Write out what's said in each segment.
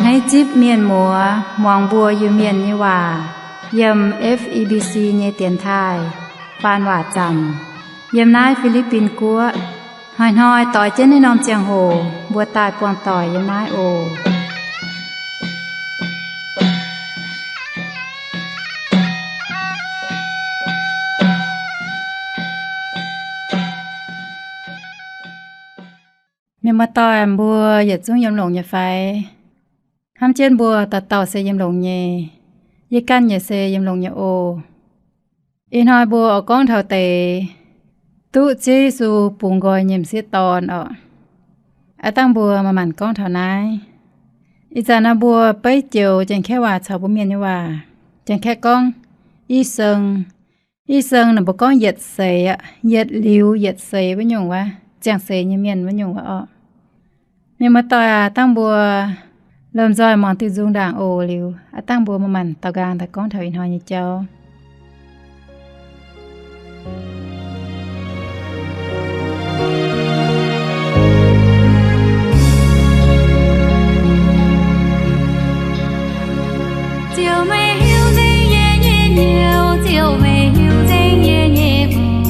Naaiv zipv mienh muoz muangx mbuo Iu-Mienh nyei waac yiem F E B C nyei dienx taaih faan waac zanc yiem naaiv Fi^li^bin Guoqv. Hnoi-hnoi doix jienv naaiv norm ziangh hoc mbuo daaih buangh doic yiem naaiv oc. Mienh muoz-doic mbuo yietc zungv yiem longx nyei fai? Hnamv jienv mbuo dauh dauh se yiem longx nyei. Yie ganh yaac se yiem longx nyei oc. Ih hnoi mbuo oix gorngv taux deix duqv Ziouv Yesu bungx nqoi nyei m'sieqv dorn orqc. Aav dangh mbuo maaih maanc gorngv taux naaiv. Ih zanc naaiv mbuo beiv joux Janx-Kaeqv waac caux mbuo Mienh nyei waac. Janx-Kaeqv gorngv i seng. I seng naaic mbuo gorngv yietc seix aqv, yietc liuz yietc seix wuov nyungc wuov, ziangh seix nyei mienh wuov nyungc wuov orqc. Mienh muoz-doic aac, dangh mbuo lomh nzoih muangx diuh nzung ndaangc oc. Liuz aav dangh mbuo maaih maanc daux nqaang daaih gorngv taux ih hnoi nyei jauv. Ziouv meih hiuv nzengc yie nyei hnyouv, Ziouv meih hiuv nzengc yie nyei mungh.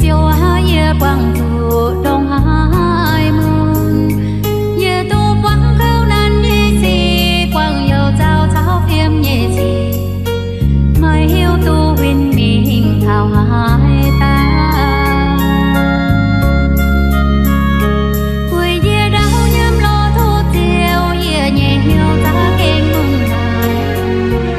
Ziouv aac, yie buangh zuqc ndongc haaix mun, yie duqv buangv kouv nanv nyei sic, buangh youh zaux caux fiem nyei sic. Meih hiuv duqv huin mingh taux haaix dauh? Weic yie ndau nyiemv lorz tov Ziouv, yie nyei hnyouv za'gengh lungh ndaaih.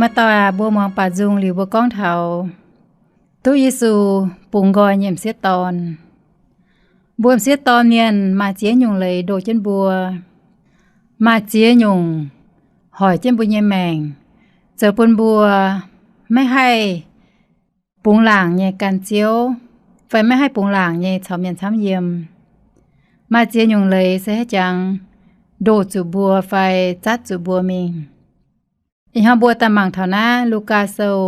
Maaih dauh aac, mbuo muangx baac nzung liuz mbuo gorngv taux duqv Yesu bungx nqoi nyei m'sieqv dorn. Mbuo m'sieqv dorn mienh maaih ziex nyungc leiz ndoh jienv mbuo, maaih ziex nyungc hoic jienv mbuo nyei maengc, zoux bun mbuo maiv haih bungx laangc nyei gan Ziouv, fai maiv haih bungx laangc nyei caux mienh camv yiem. Maaih ziex nyungc leiz se haaix jangx ndoh zuqc mbuo fai zatv zuqc mbuo mingh. Ih hnoi mbuo daaih mangc taux naaiv Lugaa Sou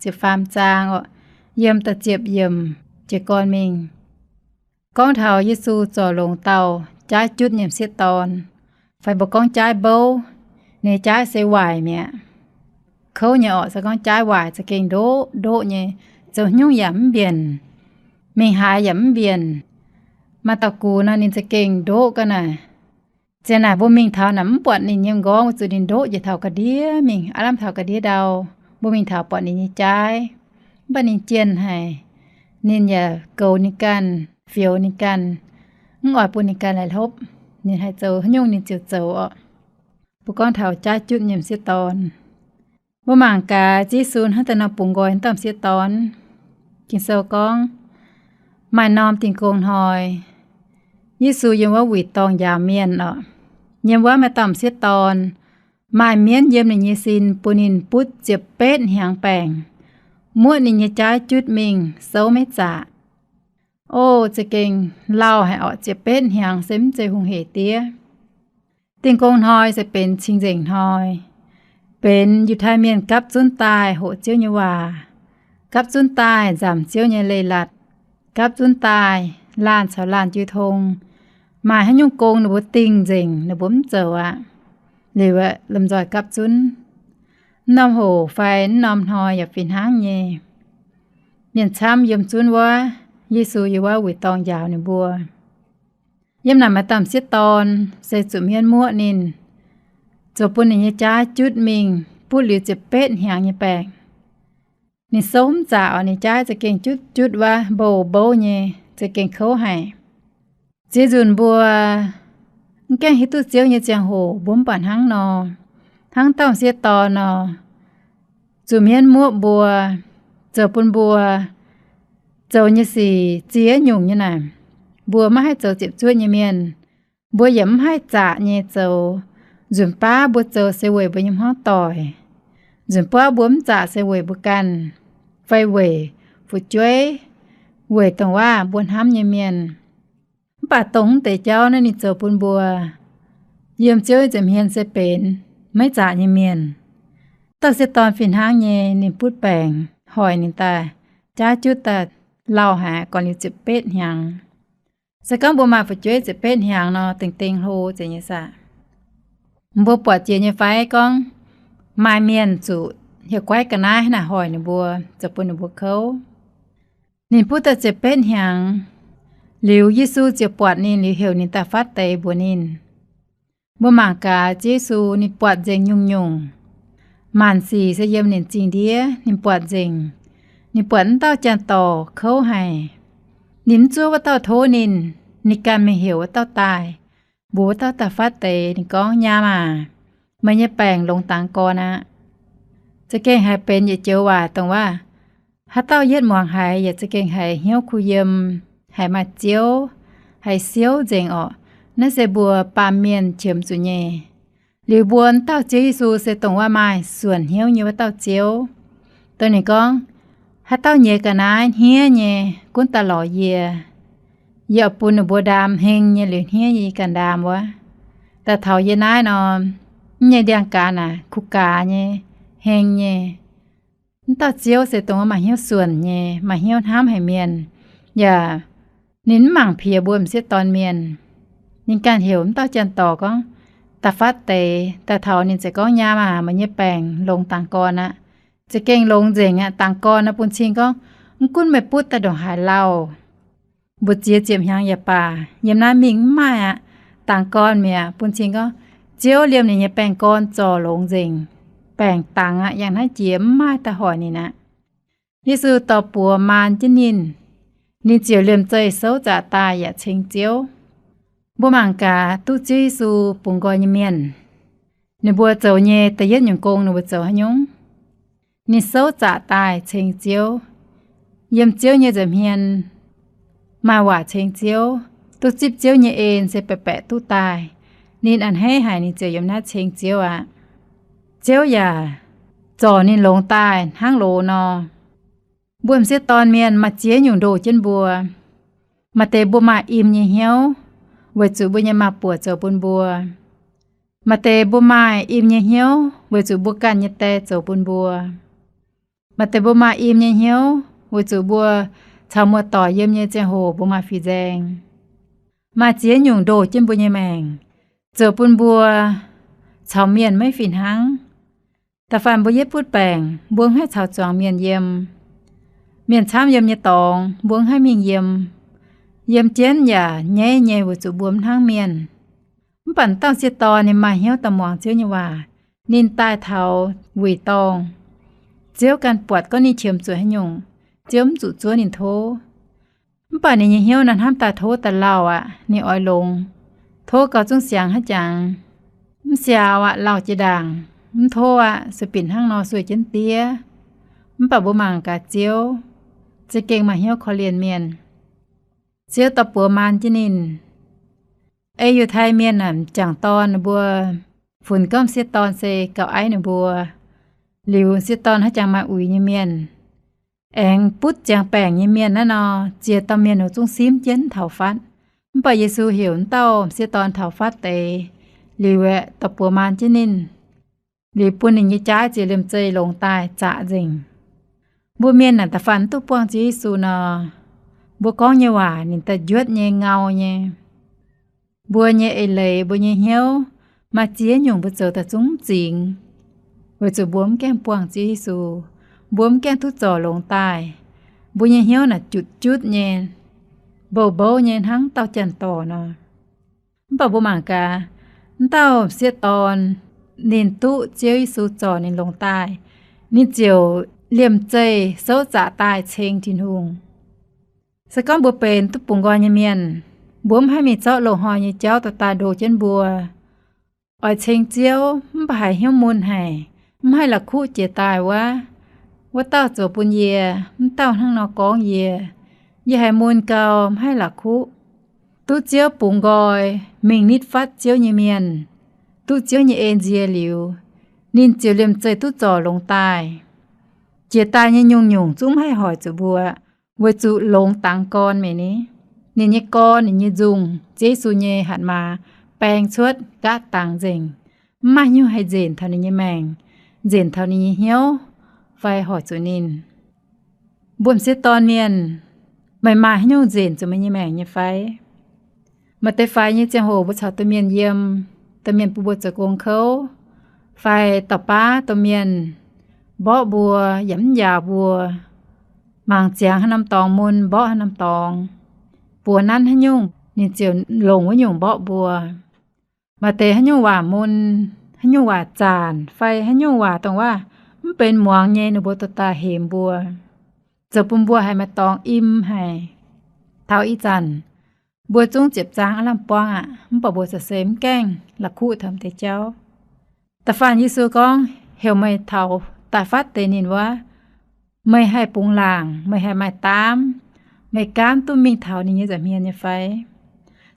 ziepc faam zaang oc, yiem da'ziepc yiemc jiez gorn mingh. Gorngv taux Yesu zorc longc dauh jaaiv jutv nyei m'sieqv dorn, fai mbuo gorngv jaaiv mbouv. Ninh jaaiv se waaic mi'aqv. Kouv nyei orqc, se gorngv jaaiv waaic za'gengh ndoqv ndoqv nyei, zoux haaix nyungc yaac mv mbienc, mingh haaix yaac mv mbienc. Maaih dauh gux nor ninh za'gengh ndoqv ga'naaiv. Ziang naaic mbuo mingh taux naaic mv buatc ninh nyei m'nqorngv, weic zuqc ninh ndoqv njiec taux ga'ndiev mingh, aav lamh taux ga'ndiev ndau. Mbuo mingh taux buatc ninh nyei jaaiv, mv baac ninh jienh haic. Ninh yaac goux ninh ganh, fioux ninh ganh, mv oix bun ninh ganh laaix hlopv. Ninh haih zoux haaix nyungc ninh ziouc zoux orqc. Mbuo gorngv taux jaaiv jutv nyei m'sieqv dorn. Mbuo mangc gaax Yesu hnangv daaih nor bungx nqoi dauh m'sieqv dorn. Ging-Sou gorngv, maaih norm Dingh Gong Hnoi, Yesu yiem wuov wuic dorngh njaaux mienh orqc. Yiem wuov maaih dauh m'sieqv dorn, maaih mienv yiem ninh nyei sin bun ninh butv ziepc betv hnyangx baengc, muoqv ninh nyei jaaiv jutv mingh souv maiv zaqc. O, za'gengh lauh haic orqc, ziepc betv hnyangx se mv zeiz hungh hec diev. Dingh Gong Hnoi se benx cing-nzengc hnoi, benx Yiutai Mienh gapv zunv daaih hoqc Ziouv nyei waac, gapv zunv daaih nzamc Ziouv nyei leiz-latc, gapv zunv daaih laanh caux laanh jiu tong. Maaih haaix nyungc gong ninh mbuo dingh nzengc, ninh mbuo mv zoux aqv. Liuz aeqv, lomh nzoih gapv zunv. Mv norm hoc fai mv norm hnoi yaac fih hnangv nyei. Mienh camv yiem zunv wuov, Yesu yiem wuov wuic dorngh njaaux ninh mbuo. Yiem naaic maaih dauh m'sieqv dorn se zuqc mienv muoqv ninh, zoux bun ninh nyei jaaiv jutv mingh butv liuz ziepc betv hnyangx nyei baengc. Ninh souv mv zaqc orqc, ninh jaaiv za'gengh jutv jutv wuov, mbouh mbouv nyei, za'gengh kouv haic. Ziex nzunc mbuo mv gaengh hiuv duqv Ziouv nyei ziangh hoc mbuo mv baac hnangv nor, hnangv dauh m'sieqv dorn nor, zuqc mienv muoqv mbuo, zoux bun mbuo zoux nyei sic ziex nyungc nyei naaic, mbuo maiv haih zoux ziepc zuoqv nyei mienh. Mbuo yaac mv haih zaqc nyei zoux. Nzunc baav mbuo zoux se weic mbuo nyei hmuangv doic. Nzunc baav mbuo mv zaqc se weic mbuo ganh, fai weic fu'jueiv, weic dongh waac mbuo hnamv nyei mienh. Mv baac dongh mv deix jauv naaiv ninh zoux bun mbuo yiem Ziouv nza'hmien se benx maiv zaqc nyei mienh. Dauh m'sieqv dorn fih hnangv nyei, ninh butv baengc hoic ninh daaih, jaaiv jutv daaih lauh haic, gorn liuz ziepc betv hnyangx. Se gorngv mbuo maaih fu'jueiv ziepc betv hnyangx nor, dengh dengh hlo zeiz nyei saah? Mbuo buatc jiex nyei fai gorngv maaih mienh zuqc hieh guaiv ga'naaiv hnangv naaic hoic ninh mbuo, zoux bun ninh mbuo kouv? Ninh butv daaih ziepc betv hnyangx liuz, Yesu ziouc buatc ninh liuz heuc ninh daaih fatv deix mbuox ninh. Mbuo mangc gaax Ziouv Yesu ninh buatc nzengc nyungc-nyungc. Maanc sic se yiem ninh zingh ndiev ninh buatc nzengc. Ninh buatc wuov dauh janx-dorc kouv haic. Ninh mv zuov wuov dauh tov ninh, ninh ganh mingh heuc wuov dauh daaih, mbuox wuov dauh daaih fatv deix. Ninh gorngv, Nyaam aac, meih nyei baengc longx dangx gorn aqv. Za'gengh haiz benx yietc joux waac dongh waac, haaix dauh yietv muangx haiz yaac za'gengh haiz hnyouv kuh yiem, haiz maaih Ziouv, haiz siouv nzengc orqc. Naaiv se mbuo baamh mienh qiemx zuqc nyei. Liuz mbuo wuov dauh Ziouv Yesu se dongh waac maaih suonc hnyouv nyei wuov dauh Ziouv. Dongh ninh gorngv, haaix dauh nyiex ga'naaiv hniev nyei, gunv daaih lorz yie, yie oix bun ninh mbuo ndaam heng nyei liuz hniev yie ganh ndaam wuov. Daaih taux yie naaiv nor, mv nyei ndiangx-gaaz naaic kuh gaaz nyei, heng nyei. Wuov dauh Ziouv se dongh maaih hnyouv suonc nyei, maaih hnyouv hnamv haic mienh, yaac ninh mv mangc piex mbuo m'sieqv dorn mienh. Ninh ganh heuc wuov dauh janx-dorc gorngv, daaih fatv deix. Daaih taux ninh ziouc gorngv, Nyaam aac, meih nyei baengc longx dangx gorn aqv. Za'gengh longx nzengc aqv. Dangx gorn nor bun cing gorngv, mv gunv meih butv daaih ndongc haaix lauh, mbu'ziex ziepc hnyangx yaac baac, yiem naaiv mingh mv maaih aqv. Dangx gorn mi'aqv. Bun cing gorngv, Ziouv liemh ninh nyei baengh gorn zorc longx nzengc. Baengc dangx aqv. Yangh naaiv jiex mv maaih daaih hoic ninh aqv. Yesu dorh buoz maan jienv ninh, ninh ziouc liemh zeih souv zaqc daaih yaac ceng Ziouv. Mbuo mangc gaax duqv Ziouv Yesu bungx nqoi nyei mienh, ninh mbuo zoux nyei da'yietv nyungc gong ninh mbuo zoux haaix nyungc? Ninh souv zaqc daaih ceng Ziouv. Yiem Ziouv nyei nza'hmien maaih waac ceng Ziouv, duqv zipv Ziouv nyei en se baeqc baeqc duqv daaih. Ninh a'hneiv haic, ninh ziouc yiem naaiv ceng Ziouv aqv. Ziouv yaac zorc ninh longx daaih hnangv loz nor. Mbuo m'sieqv dorn mienh maaih ziex nyungc ndoh jienv mbuo. Maaih deix mbuo maaih im nyei hnyouv, weic zuqc mbuo nyei maa-buoc zoux bun mbuo. Maaih deix mbuo maaih im nyei hnyouv weic zuqc mbuo ganh nyei die zoux bun mbuo. Maaih deix mbuo maaih im nyei hnyouv weic zuqc mbuo caux muoz-doic yiem nyei ziangh hoc mbuo maaih fih nzaeng. Maaih ziex nyungc ndoh jienv mbuo nyei maengc, zoux bun mbuo caux mienh maiv fih hnangv. Da'faanh mbuo yietv butv baengc, mbuo mv haih caux zuangx mienh yiem. Mienh camv yiem nyei dorngx, mbuo mv haih mingh yiem. Yiem jienv yaac nyaiv nyei weic zuqc mbuo mv hnangv mienh. Mv baac dauh m'sieqv dorn ninh maaih hnyouv daaih muangx Ziouv nyei waac. Ninh daaih taux wuic dorngh. Ziouv ganh buatc gorngv ninh qiemx zuqc haaix nyungc, Ziouv mv zuqc zuov ninh tov. Mv baac ninh nyei hnyouv naaiv hnamv daaih tov daaih lauh aqv. Ninh oix longx, tov gauh zungv siangx haic jangx. Mv siaaux aqv, lauh jiex ndaangc. Mv tov aqv, sueih binc hnangv nor sueih jienv diev. Mv baac mbuo mangc gaax Ziouv, za'gengh maaih hnyouv korv-lienh mienh. Ziouv dorh buoz maan jienv ninh. Ei Yiutai Mienh m'jangc dorn ninh mbuo funx gorngv m'sieqv dorn se gauh aiv ninh mbuo. Liuz m'sieqv dorn haaix jangx maaih uix nyei mienh, aengx butv ziangx baengc nyei mienh naaiv nor, ziex dauh mienh oix zungv simv jienv taux fatv. Mv baac Yesu heuc wuov dauh m'sieqv dorn taux fatv deix, liuz aeqv, dorh buoz maan jienv ninh, liuz bun ninh nyei jaaiv ziouc liemh zeih longx daaih zaqc nzengc. Mbuo mienh naaic da'faanh mv duqv buangh Ziouv Yesu nor, mbuo gorngv nyei waac ninh daaih njuotv nyei, ngau nyei. Mbuo nyei eix leiz, mbuo nyei hnyouv, maaih ziex nyungc mbuo zoux daaih zungv mv zingx, weic zuqc mbuo mv gaengh buangh Ziouv Yesu. Mbuo mv gaengh duqv zorc longx daaih. Mbuo nyei hnyouv naaic jutc jutv nyei, mbouh mbouv nyei hnangv dauh janx-dorc nor. Mv baac mbuo mangc gaax, wuov dauh m'sieqv dorn ninh duqv Ziouv Yesu zorc ninh longx daaih, ninh ziouc liemh zeih souv zaqc daaih ceng Tin-Hungh. Se gorngv mbuo benx duqv bungx nqoi nyei mienh, mbuo mv haih mingh zorqv loz-hnoi nyei jauv dorh daaih ndo jienv mbuo. Oix ceng Ziouv mv baac haiz hnyouv mun haic, mv haih la'kuqv jiex daaih wuov, wuov dauh zoux bun yie, mv dauh hnangv nor gorngv yie. Yie haiz mun gau, mv haih la'kuqv. Duqv Ziouv bungx nqoi, mingh nitv fatv Ziouv nyei mienh, duqv Ziouv nyei en nzie liuz, ninh ziouc liemh zeih duqv zorc longx daaih. Jiex daaih nyei nyungc-nyungc zungv mv haih hoic zuqc mbuo, weic zuqc longx dangx gorn mingh ni. Ninh nyei gorn, ninh nyei nzungh, Ziouv Yesu nyei hatc maaz, baeng cuotv nqaatv dangx nzengc. Mv maaih haaix nyungc haih nzenc taux ninh nyei maengc, nzenc taux ninh nyei hnyouv, fai hoic zuqc ninh. Mbuo m'sieqv dorn mienh, meih maaih haaix nyungc nzenc zuqc meih nyei maengc nyei fai? Maaih deix faix nyei ziangh hoc mbuo caux domh mienh yiem, domh mienh bun mbuo zoux gong kouv, fai dorh baav domh mienh mborqv mbuo, yaac mv njaaux mbuo, mangc ziangx haaix norm dorngx mun mborqv haaix norm dorngx. Buoz nanv haaix nyungc, ninh ziouc longc wuov nyungc mborqv mbuo. Maaih deix haaix nyungc waac mun, haaix nyungc waac zaanc, fai haaix nyungc waac dongh waac mv benx muangx nyei, ninh mbuo dorh daaih hemx mbuo, zoux bun mbuo haiz maaih dorngx im haic. Taux ih zanc, mbuo zungv ziepc zaang aav lamh buangv aqv, mv baac mbuo za'gengh mv gaengh la'kuqv taux deix jauv. Da'faanh Yesu gorngv, heuc meih taux daaih fatv deix ninh wuov, meih haih bungx laangc, meih haih maaih daamv, meih gaamv duqv mingh taux ninh nyei nza'hmien nyei fai?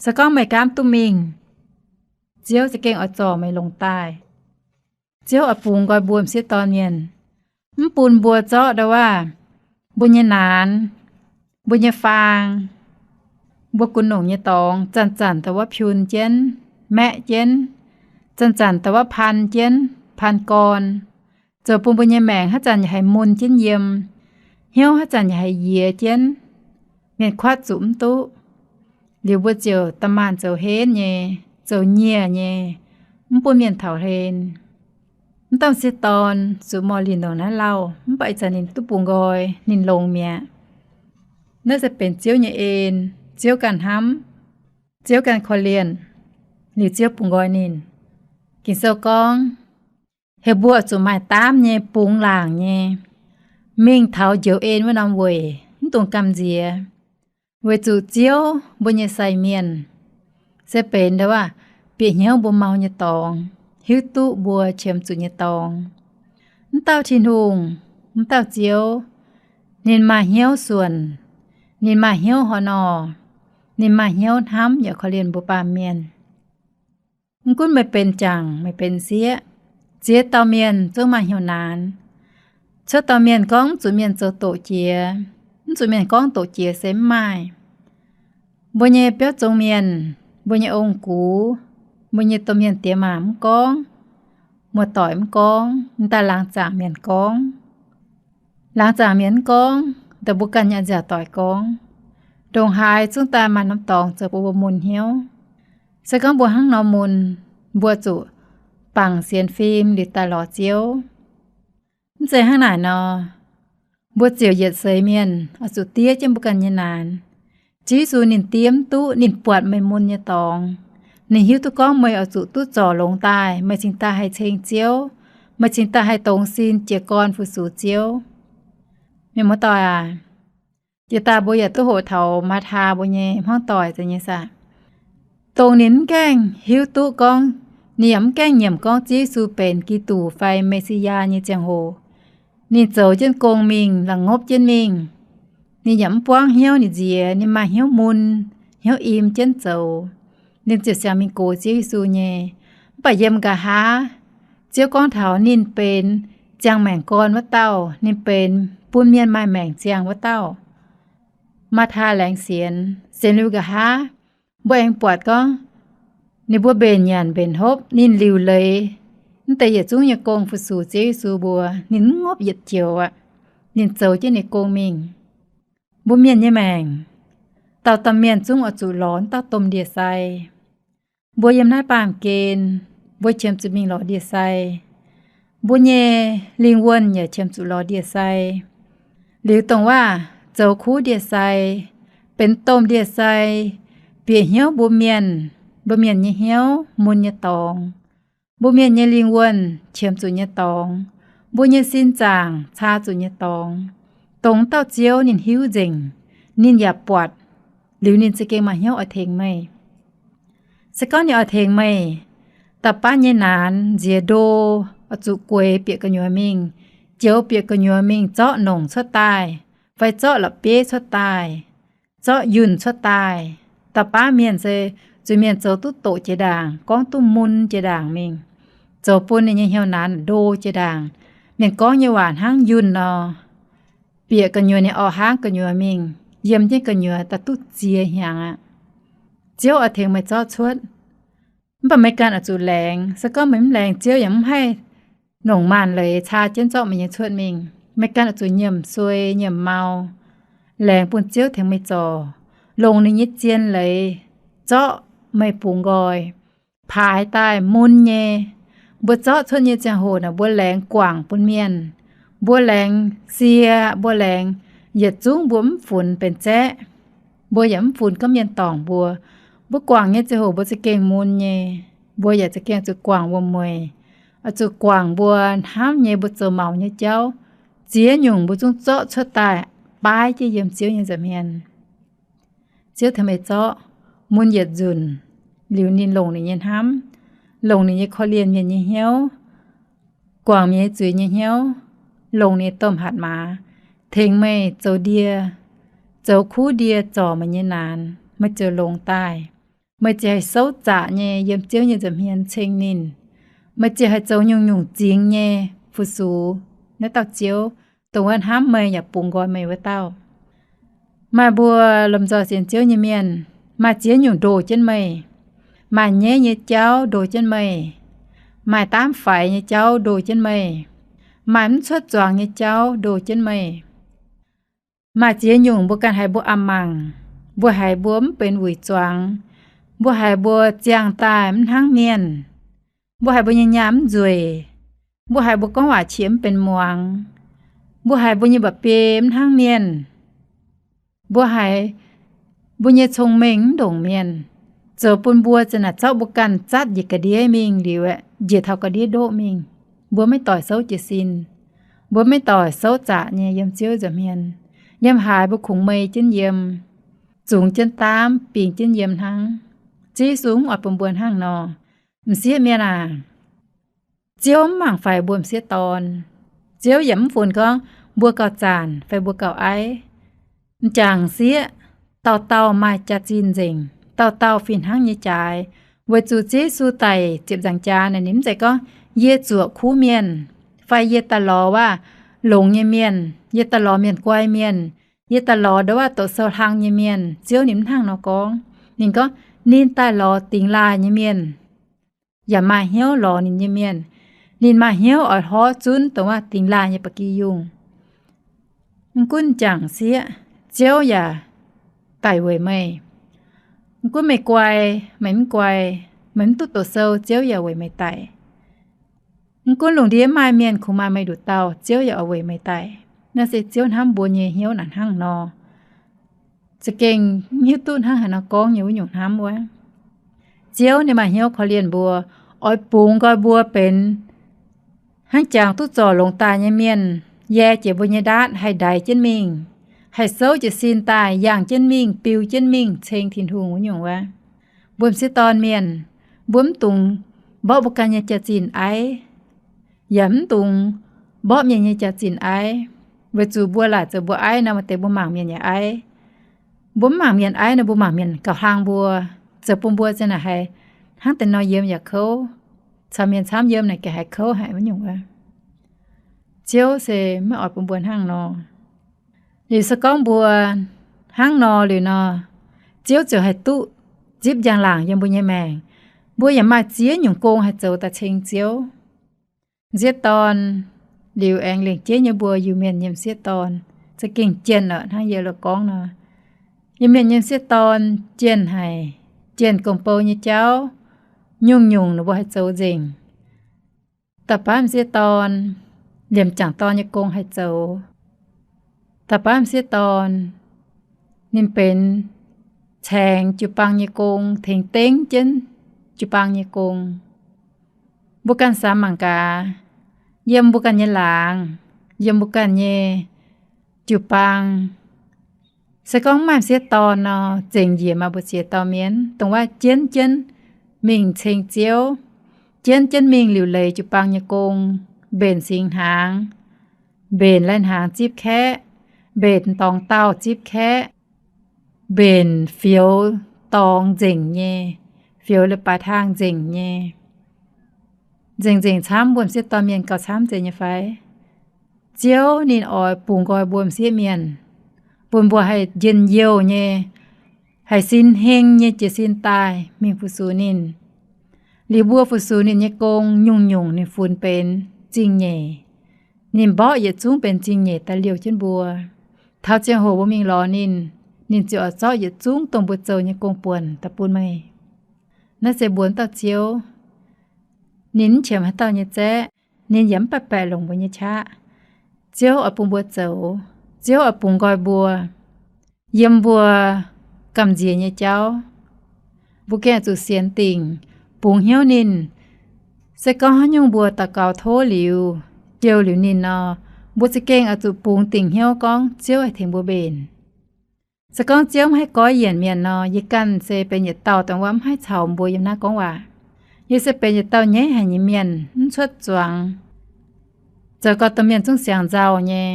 Se gorngv meih gaamv duqv mingh, Ziouv za'gengh oix zorc meih longc daaih. Ziouv oix bungx nqoi mbuo m'sieqv dorn mienh, mv bun mbuo zorqv ndau wuov mbuo nyei naanx, mbuo nyei faang, mbuo gunv longc nyei dorngx zanc-zanc da'wuov piun jienv, maeqv jienv, zanc-zanc da'wuov pan jienv, pan gorn, zoux bun mbuo nyei maengc haaix zanc yaac haiz mun jienv yiem, hnyouv haaix zanc yaac haiz yiex jienv, mienh kuatv zuqc mv duqv. Liuz mbuo ziouc da'maanc zoux henv nyei, zoux nyieh nyei, mv bun mienh taux hlen. Mv dauh m'sieqv dorn zuqc moh linh longc naaiv lauh, mv baac ih zanc ninh duqv bungx nqoi, ninh longx mi'aqv. Naaiv se benx Ziouv nyei en, Ziouv ganh hnamv, Ziouv ganh korv-lienh, liuz Ziouv bungx nqoi ninh. Ging-Sou gorngv, heuc mbuo zuqc maaih daamv nyei, bungx laangc nyei, mingh taux njoux en wuov norm weic, mv dungx gamh nziex. Weic zuqc Ziouv mbuo nyei sai mienh se benx ndau wuov bieqc hnyouv mbuo mau nyei dorngx, hiuv duqv mbuo qiemx zuqc nyei dorngx. Mv dauh Tin-Hungh Wuov dauh Ziouv, ninh maaih hnyouv suonc, ninh maaih hnyouv horh nor, ninh maaih hnyouv hnamv yaac korv-lienh mbuo baamh mienh. Mv gunv meih benx jangc, meih benx sieqv, ziex dauh mienh zungv maaih hnyouv naanc. Cuotv dauh mienh gorngv mv zuqc mienh zoux doqc jiex, mv zuqc mienh gorngv doqc jiex se mv maaih. Mbuo nyei biauv zong mienh, mbuo nyei ong-gux, mbuo nyei domh mienh diex maac mv gorngv, muoz-doic mv gorngv, m'daaih laangz zaangc mienh gorngv. Laangz zaangc mienh mv gorngv, dongh mbuo ganh nyei nziaauc doic gorngv. Ndongc haaix zungv daaih maaih norm dorngx zoux bun mbuo mun hnyouv. Se gorngv mbuo hnangv nor mun, mbuo zuqc bangc sienx fim liuz daaih lorz Ziouv. Mv zeiz hnangv naaic nor, mbuo ziouc yietc seix mienh oix zuqc diev jienv mbuo ganh nyei naanc. Ziouv Yesu ninh diev mv duqv, ninh buatc meih mun nyei dorngx. Ninh hiuv duqv gorngv meih oix zuqc duqv zorc longx daaih, meih cingx daaih haih ceng Ziouv, meih cingx daaih haih dongz sin jiez gorn fu-sux Ziouv. Mienh muoz-doic aac, jiex daaih mbuo yaac duqv hoqc taux Maataa mbuo nyei hmuangv doic nyei saah. Dongh ninh mv gaengh hiuv duqv gorngv, ninh yaac mv gaengh nyiemc gorngv Ziouv Yesu benx Giduc fai Me^si^yaa nyei ziangh hoc, ninh zoux jienv gong mingh, la'ngopv jienv mingh. Ninh yaac mv buangv hnyouv ninh nziex, ninh maaih hnyouv mun, hnyouv im jienv zoux. Ninh ziouc siang mingh gox Ziouv Yesu nyei. Mv baac yiem nqa'haav, Ziouv gorngv taux ninh benx ziangh maengc gorn wuov dauh, ninh benx bun mienh maaih maengc ziangh wuov dauh. Maataa laengz sienx, sienx liuz nqa'haav, mbuo aengx buatc gorngv, ninh mbuo mbenc nyanc mbenc hopv, ninh liuc leiz mv deix yietc zungv nyei gong fu-sux Ziouv Yesu mbuo, ninh mv ngopv yietc joux aqv. Ninh zoux jienv ninh gong mingh. Mbuo mienh nyei maengc, dauh dauh mienh zungv oix zuqc lorz wuov dauh domh ndie-sai. Mbuo yiem naaiv baamh gen, mbuo qiemx zuqc mingh lorz ndie-sai. Mbuo nyei lingh wuonh yaac qiemx zuqc lorz ndie-sai. Liuz dongh waac zoux kuv ndie-sai, benx domh ndie-sai, bieqc hnyouv mbuo mienh, mbuo mienh nyei hnyouv, mun nyei dorngx, mbuo mienh nyei lingh wuonh qiemx zuqc nyei dorngx, mbuo nyei sin zaangc caa zuqc nyei dorngx, dongh dauh Ziouv ninh hiuv nzengc, ninh yaac buatc, liuz ninh za'gengh maaih hnyouv oix tengx meih. Se gorngv ninh oix tengx meih, da'baav nyei naanc nziex ndo, oix zuqc gueix bieqc gu'nyuoz mingh, joux bieqc gu'nyuoz mingh zorqv nongc cuotv daaih, fai zorqv la'bieiv cuotv daaih, zorqv yunh cuotv daaih. Da'baav mienh se zuiz-mienh zoux duqv doqc jiex ndaangc, gorngv duqv mun jiex ndaangc mingh, zoux bun ninh nyei hnyouv naanc ndo jiex ndaangc. Mienh gorngv nyei waac hnangv yunh nor, bieqc gu'nyuoz ninh orqv hnangv gu'nyuoz mingh, yiem jienv gu'nyuoz daaih duqv ziex hnyangx aqv. Ziouv oix tengx meih zorqv cuotv, mv baac meih ganh oix zuqc laengz. Se gorngv meih mv laengz, Ziouv yaac mv haih nongc maanc leiz caa jienv zorqv meih nyei cuotv mingh. Meih ganh oix zuqc nyiemc suei nyiemc mau, laengz bun Ziouv tengx meih zorc, longc ninh nyei zien leiz zorqv meih bungx nqoi, paaix daaih mun nyei. Mbuo zorqv cuotv nyei ziangh hoc naaic, mbuo laengz guangc bun mienh, mbuo laengz sie, mbuo laengz yietc zungv mbuo mv funx benx zaeqv. Mbuo yaac mv funx gorngv mienh dorngc mbuo. Mbuo guangc nyei ziangh hoc mbuo za'gengh mun nyei. Mbuo yaac za'gengh zuqc guangc wuom-mueic, oix zuqc guangc mbuo hnamv nyei, mbuo zoux maux nyei jauv. Ziex nyungc mbuo zungv zorqv cuotv daaih, baaix jienv yiem Ziouv nyei nza'hmien. Ziouv tengx meih zorqv, mun yietc nzunc, liuz ninh longc ninh nyei hnamv, longc ninh nyei korv-lienh mienh nyei hnyouv, guangc mienh nyei zuiz nyei hnyouv, longc ninh domh hatc maaz tengx meih zoux ndie, zoux kuv ndie zorc meih nyei naanc, meih ziouc longx daaih. Meih ziouc haih souv zaqc nyei yiem Ziouv nyei nza'hmien ceng ninh. Meih ziouc haih zoux nyungc-nyungc zingx nyei fu-sux naaiv dauh Ziouv, dongh wuov hnamv meih yaac bungx nqoi meih wuov dauh. Maaih mbuo lomh nzoih sienx Ziouv nyei mienh, maaih ziex nyungc ndoh jienv meih. Maaih nyeiv nyei jauv ndoh jienv meih. Maaih daamv faix nyei jauv ndoh jienv meih. Maaih mv cuotv zuangx nyei jauv ndoh jienv meih. Maaih ziex nyungc mbuo ganh haiz mbuo a'mangc, mbuo haiz mbuo mv benx wuic zuangx, mbuo haiz mbuo ziangh daaih mv hnangv mienh, mbuo haiz mbuo nyei nyaah mv nzueic, mbuo haiz mbuo gorngv waac qiex mv benx muangx, mbuo haiz mbuo nyei mba'biei mv hnangv mienh, mbuo haiz mbuo nyei cong-mengh mv ndongc mienh, zoux bun mbuo za'naaic zorqv mbuo ganh zatv njiec ga'ndiev mingh liuz aeqv, njiec taux ga'ndiev ndoqv mingh. Mbuo maiv doic souv jiez sin. Mbuo maiv doic souv zaqc nyei yiem Ziouv nza'hmien. Yiem haaix mbuo kungx mei jienv yiem, zungx jienv daamv, bingx jienv yiem hnangv. Ziouv Yesu mv oix bun mbuo hnangv nor. M'sieqv mienh aac, Ziouv mv mangc faix mbuo m'sieqv dorn. Ziouv yaac mv funx gorngv mbuo gauh zaanc fai mbuo gauh aiv. M'jangc sieqv dauh dauh maaih jaax-zinh nzengc, dauh dauh fih hnangv nyei jaaix. Weic zuqc Ziouv Yesu daic ziepc nzaangc jaax naaic, ninh mv zeiz gorngv, Yie zuoqc kuv mienh, fai yie daaih lorz waac longx nyei mienh, yie daaih lorz mienh guai mienh, yie daaih lorz ndongc waac doqc sou hlang nyei mienh. Ziouv ninh mv hnangv nor gorngv. Ninh gorngv, Ninh daaih lorz dingx laaih nyei mienh, yaac maaih hnyouv lorz ninh nyei mienh. Ninh maaih hnyouv oix hlorv zunv dongh waac dingx laaih nyei ba'gi yungh. Mv gunv m'jangc sieqv, Ziouv yaac daic weic meih. Mv gunv meih guai, meih mv guai, meih mv duqv doqc sou, Ziouv yaac weic meih daic. Mv gunv lungh ndiev maaih mienh kungx maaih meih nduqc dauh, Ziouv yaac oix weic meih daic. Naaiv se Ziouv hnamv mbuo nyei hnyouv naaic hnangv nor. Za'gengh mv hiuv duqv hnangv haaix nor gorngv nyei wuov nyungc hnamv wuov. Ziouv ninh maaih hnyouv korv-lienh mbuo, oix bungx nqoi mbuo benx hnangv jangx duqv zorc longx daaih nyei mienh, yie jiex mbuo nyei ndaatv haih ndaix jienv mingh, haih souv jiez sin daaih yangh jienv mingh, biu jienv mingh ceng Tin-Hungh wuov nyungc wuov. Mbuo m'sieqv dorn mienh, mbuo mv dungx mborqv mbuo ganh nyei jaax-zinh aiv, yaac mv dungx mborqv mienh nyei jaax-zinh aiv, weic zuqc mbuo laaic zoux mbuo aiv nor, maaih deix mbuo mangc mienh yaac aiv. Mbuo mv mangc mienh aiv nor, mbuo mangc mienh gauh hlang mbuo, zoux bun mbuo ziang naaic haiz hnangv deix nor yiem yaac kouv, caux mienh camv yiem naaic gengh haiz kouv haic wuov nyungc wuov. Ziouv se maiv oix bun mbuo hnangv nor. Liuz se gorngv mbuo hnangv nor liuz nor, Ziouv ziouc haih duqv zipv njang-laangc yiem mbuo nyei maengc. Mbuo yaac maaih ziex nyungc gong haih zoux daaih ceng Ziouv. M'sieqv dorn liuz aengx lengc jeiv nyei mbuo Iu-Mienh nyei m'sieqv dorn, za'gengh jienh oc, hnangv yie loz gorngv nor. Iu-Mienh nyei m'sieqv dorn jienh haic, jienh gong-bou nyei jauv nyungc-nyungc ninh mbuo haih zoux nzengc. Da'baav m'sieqv dorn liemh m'jangc dorn nyei gong haih zoux. Da'baav m'sieqv dorn ninh benx caengx jiu-baang nyei gong, tengx dengv jienv jiu-baang nyei gong. Mbuo ganh samx mangc gaax, yiem mbuo ganh nyei laangz, yiem mbuo ganh nyei jiu-baang, se gorngv maaih m'sieqv dorn nor, zengc njiec maaih mbu'ziex dauh mienh dongh wuov jienv jienv mingh ceng Ziouv, jienv jienv mingh liuc leiz jiu-baang nyei gong, mbenc singx hnaangx, mbenc lai-hnaangx zipv kaeqv, mbenc dorngx daauh zipv kaeqv, mbenc fioux dorngx nzengc nyei, fioux leiz-baaix hlaang nzengc nyei. Nzengc-nzengc camv, mbuo m'sieqv dorn mienh gauh camv zeiz nyei fai? Ziouv ninh oix bungx nqoi mbuo m'sieqv mienh, bun mbuo haih njien-youh nyei, haih sin heng nyei jiez sin daaih mingh fu-sux ninh. Liuz mbuo fu-sux ninh nyei gong nyungc-nyungc ninh funx benx zingh nyeic. Ninh mborqv yietc zungv benx zingh nyeic daaih liouh jienv mbuo. Taux ziangh hoc mbuo mingh lorz ninh, ninh ziouc oix zorqv yietc zungv dongh mbuo zoux nyei gong-buonc daaih bun meih. Naaiv se mbuo dauh Ziouv. Ninh mv qiemx haaix dauh nyei zaeqv, ninh yaac mv baaih baeqc longc mbuo nyei qaqv. Ziouv oix bun mbuo zoux, Ziouv oix bungx nqoi mbuo yiem mbuo gamh nziex nyei jauv. Mbuo gengh oix zuqc sienx dingc, bungx hnyouv ninh. Se gorngv haaix nyungc mbuo daux gaux tov liuz, jouh liuz ninh nor, mbuo za'gengh oix zuqc bungx dingc hnyouv gorngv Ziouv haih tengx mbuo mbenc. Se gorngv Ziouv mv haih goiv yienc mienh nor, yie ganh se benx yietc dauh dongh wuov mv haih caux mbuo yiem naaiv gorngv waac. Yie se benx yietc dauh nyaiv haic nyei mienh, mv cuotv zuangx, zoux gau domh mienh zungv siangx nzauh nyei.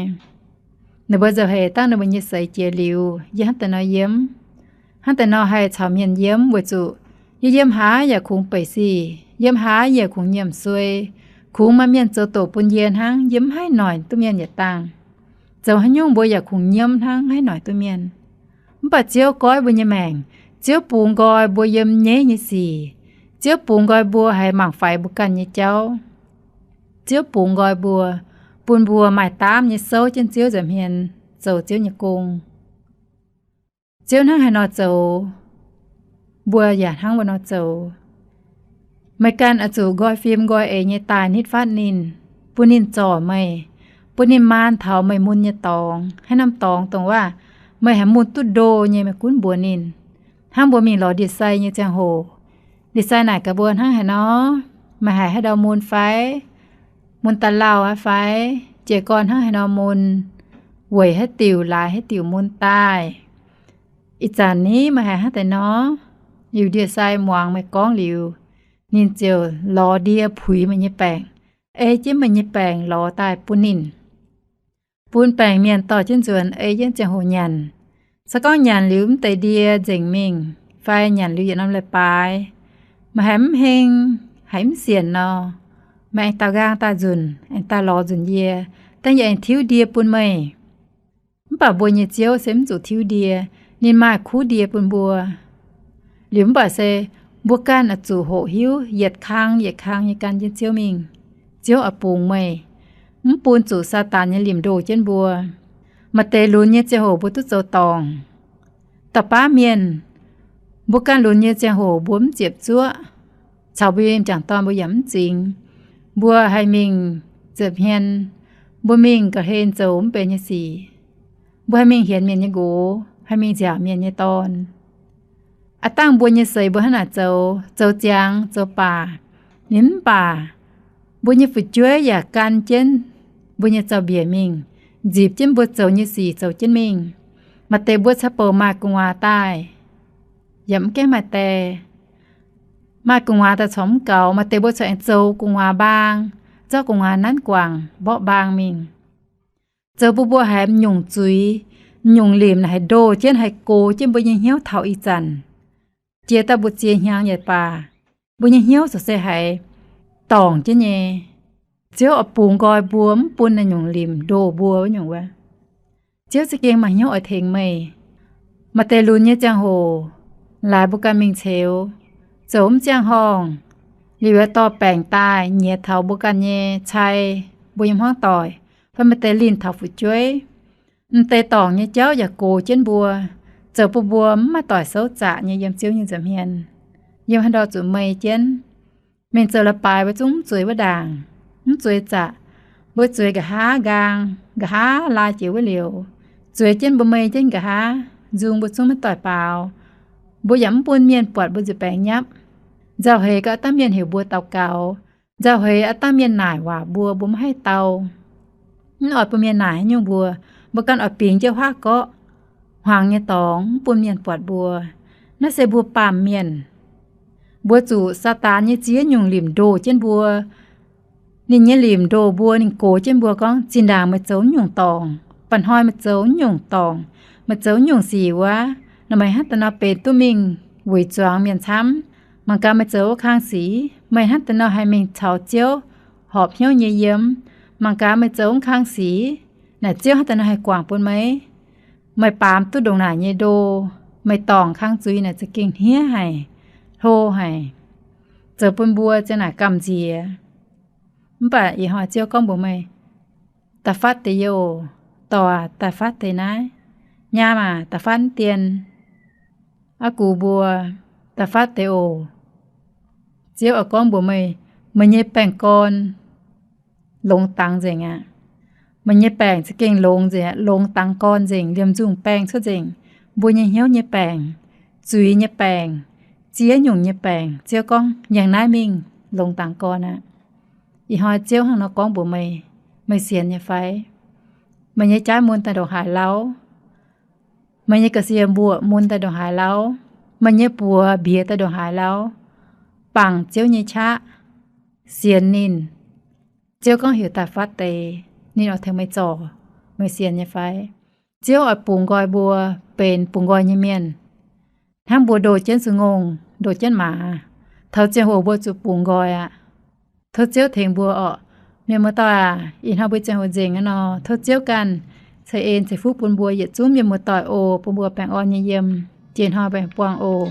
Ninh mbuo nzauh hec dangh ninh mbuo nyei seix jiex liuz, yie hnangv deix nor yiem, hnangv deix nor haih caux mienh yiem weic zuqc yie yiem haaix yaac kungx beic sic, yiem haaix yaac kungx nyiemc suei, kungx maaih mienh zoux doqc bun yie hnangv. Yie mv haih noic duqv mienh yietc dangh. Zoux haaix nyungc mbuo yaac kungx nyiemv hnangv, mv haih noic duqv mienh. Mv baac Ziouv goiv mbuo nyei maengc, Ziouv bungx nqoi mbuo yiem nyaiv nyei sic, Ziouv bungx nqoi mbuo haih mangc faix mbuo ganh nyei jauv. Ziouv bungx nqoi mbuo, bun mbuo maaih daamv nyei souv jienv Ziouv nza'hmien zoux Ziouv nyei gong. Ziouv hnangv haaix nor zoux, mbuo yaac hnangv wuov nor zoux. Meih ganh oix zuqc nqoi fim nqoi eix nyei daaih nitv fatv ninh, bun ninh zorc meih, bun ninh maan taux meih mun nyei dorngx. Haaix norm dorngx dongh wuov meih haih mun duqv ndo nyei, meih gunv mbuox ninh. Hnangv mbuo mingh lorz ndie-sai nyei ziangh hoc, ndie-sai naaic gaax mbuo hnangv haaix nor, meih haiz haaix ndau mun fai, mun daaih lauh aqv fai, jiez gorn hnangv haaix nor mun, weic haaix diuc laaix haaix diuc mun daaih. Ih zanc ni meih haiz hnangv deix nor, liuz ndie-sai muangx meih gorngv liuz, ninh ziouc lorz ndie puix meih nyei baengc, ei jienv meih nyei baengc lorz daaih bun ninh. bun baengc mienh dorh jienv nzuonx ei jienv ziangh hoc nyanc. Se gorngv nyanc liuz mv deix ndie nzengc mingh, fai nyanc liuz yietc norm leiz-baaix, meih haiz mv heng, haiz mv sienc nor, meih aengx daaux nqaang daaih nzunc, aengx daaih lorz nzunc yie, dengv yie aengx tiuv ndie bun meih. Mv baac mbuo nyei Ziouv se mv zuqc tiuv ndie. Ninh maaih kuv ndie bun mbuo. Liuz mv baac se mbuo ganh oix zuqc hoqc hiuv yietc kang yietc kang nyei gan jienv Ziouv mingh. Ziouv oix bungx meih, mv bun zuqc Saadaan nyei limc ndoh jienv mbuo. Maaih deix lunx nyei ziangh hoc mbuo duqv zoux dorngc. Da'baav mienh, mbuo ganh lunx nyei ziangh hoc mbuo mv ziepc zuoqv, caux mbuo nyei m'jangc dorn mbuo yaac mv zingx. Mbuo haih mingh ziepc hmien, mbuo mingh ga'hlen zoux mv benx nyei sic. Mbuo haih mingh hienx mienh nyei nqox, haih mingh nziaauc mienh nyei dorn. Aav dangh mbuo nyei seix mbuo hnangv naaic zoux, zoux ziangx zoux baac, ninh mv baac mbuo nyei fu'jueiv yaac gan jienv mbuo nyei zaux-mbiec mingh, nzipc jienv mbuo zoux nyei sic zoux jienv mingh. Maaih deix mbuo ca'bouc maaih gu'nguaaz daaih, yaac mv gaengh maaih die. Maaih gu'nguaaz daaih corc mv gaux, maaih deix mbuo corc aengx zoux gu'nguaaz mbaang, zorqv gu'nguaaz nanv guangc mborqv mbaang mingh. Zoux bun mbuo haiz m'nyungc zuiz, m'nyungc limc naaic haih ndoh jienv, haih gox jienv mbuo nyei hnyouv taux ih zanc. Jiex daaih mbu'ziex hnyangx yaac baac, mbuo nyei hnyouv ziouc se haiz dorngc jienv nyei. Ziouv oix bungx nqoi mbuo, mv bun naaiv nyungc limc ndoh mbuo wuov nyungc wuov. Ziouv za'gengh maaih hnyouv oix tengx meih. Maaih deix lunx nyei ziangh hoc, laaix mbuo ganh mingh ceux, zoux mv ziangh horngh, liuz dorh baengc daaih nyiex taux mbuo ganh nyei cai, mbuo nyei hmuangv doic, fai maaih deix linh taux fu'jueiv. M'deix dorngc nyei jauv yaac gox jienv mbuo, zoux bun mbuo mv maaih doic souv zaqc nyei yiem Ziouv nyei nza'hmien. Yiem haaix ndau zuqc mei jienv. Mingh zoux leiz-baaix mbuo zungv mv zueiz wuov ndaangc, mv zueiz zaqc. Mbuo zueiz nqa'haav nqaang, nqa'haav laai jiex wuov liouc, zueiz jienv mbuo mei jienv nqa'haav, nzung mbuo zungv maiv doic baaux. Mbuo yaac mv bun mienh buatc mbuo nzuih baengx nyapv. Nzauh heix gauh aav dangh mienh heuc mbuo daux gaux. Nzauh heix aav dangh mienh naaic waac mbuo, mbuo maiv haih dau. Mv oix bun mienh naaic haaix nyungc mbuo, mbuo ganh oix bingx jienv huaav gorqv, hmuangx nyei dorngx, mv bun mienh buatc mbuo. Naaiv se mbuo baamh mienh. Mbuo zuqc Saadaan nyei ziex nyungc limc ndoh jienv mbuo. Ninh nyei limc ndoh mbuo, ninh gox jienv mbuo gorngv, zinh ndaangc meih zoux nyungc dorngc, mba'hnoi meih zoux nyungc dorngc, meih zoux nyungc sic wuov, naaic meih hnangv da'nor benx duqv mingh weic zuangx mienh camv. Mangc gaax meih zoux wuov kang sic, meih hnangv da'nor haih mingh caux Ziouv horpc hnyouv nyei yiem. Mangc gaax meih zoux wuov kang sic, naaic Ziouv hnangv da'nor haih guangc bun meih. Meih baamz duqv ndongc naaic nyei ndo, meih dorngc kang zuiz naaic za'gengh hniev haic, hlo haic, zoux bun mbuo ziang naaic gamh nziex. Mv baac ih hnoi Ziouv gorngv mbuox meih, da'faatv deix yie oc. Dorc aac, da'faatv deix naaiv. Nyaam aac, da'faatv dien. Aa gux mbuo, da'faatv deix oc. Ziouv oix gorngv mbuox meih, meih nyei baengh gorn longx dangx nzengc aqv. Meih nyei baengc za'gengh longx nzengc aqv, longx dangx gorn nzengc, liemh nzungh baengh cuotv nzengc. Mbuo nyei hnyouv nyei baengc, zuiz nyei baengc, ziex nyungc nyei baengc, Ziouv gorngv yangh naaiv mingh longx dangx gorn aqv. Ih hnoi Ziouv hnangv nor gorngv mbuox meih, meih sienx nyei fai? Meih nyei jaauv mun daaih ndongc haaix lauv? Meih nyei ga'sie mbuoqc mun daaih ndongc haaix lauv? Meih nyei buoz mbiex daaih ndongc haaix lauv? Bangc Ziouv nyei qaqv, sienx ninh. Ziouv gorngv heuc da'faatv deix, ninh oix tengx meih zorc. Meih sienx nyei fai? Ziouv oix bungx nqoi mbuo benx bungx nqoi nyei mienh. Hnangv mbuo ndoh jienv sun-ngongh, ndoh jienv maaz, taux ziangh hoc mbuo zuqc bungx nqoi aqv. Tov Ziouv tengx mbuo orqc. Mienh muoz-doic aac, ih hnoi mbuo ziangh hoc nzengc aqv nor, tov Ziouv ganh ceix en ceix fuqv bun mbuo yietc zungv mienh muoz-doic oc, bun mbuo baengh orn nyei yiem. Jiex hnoi baengh buangh oc.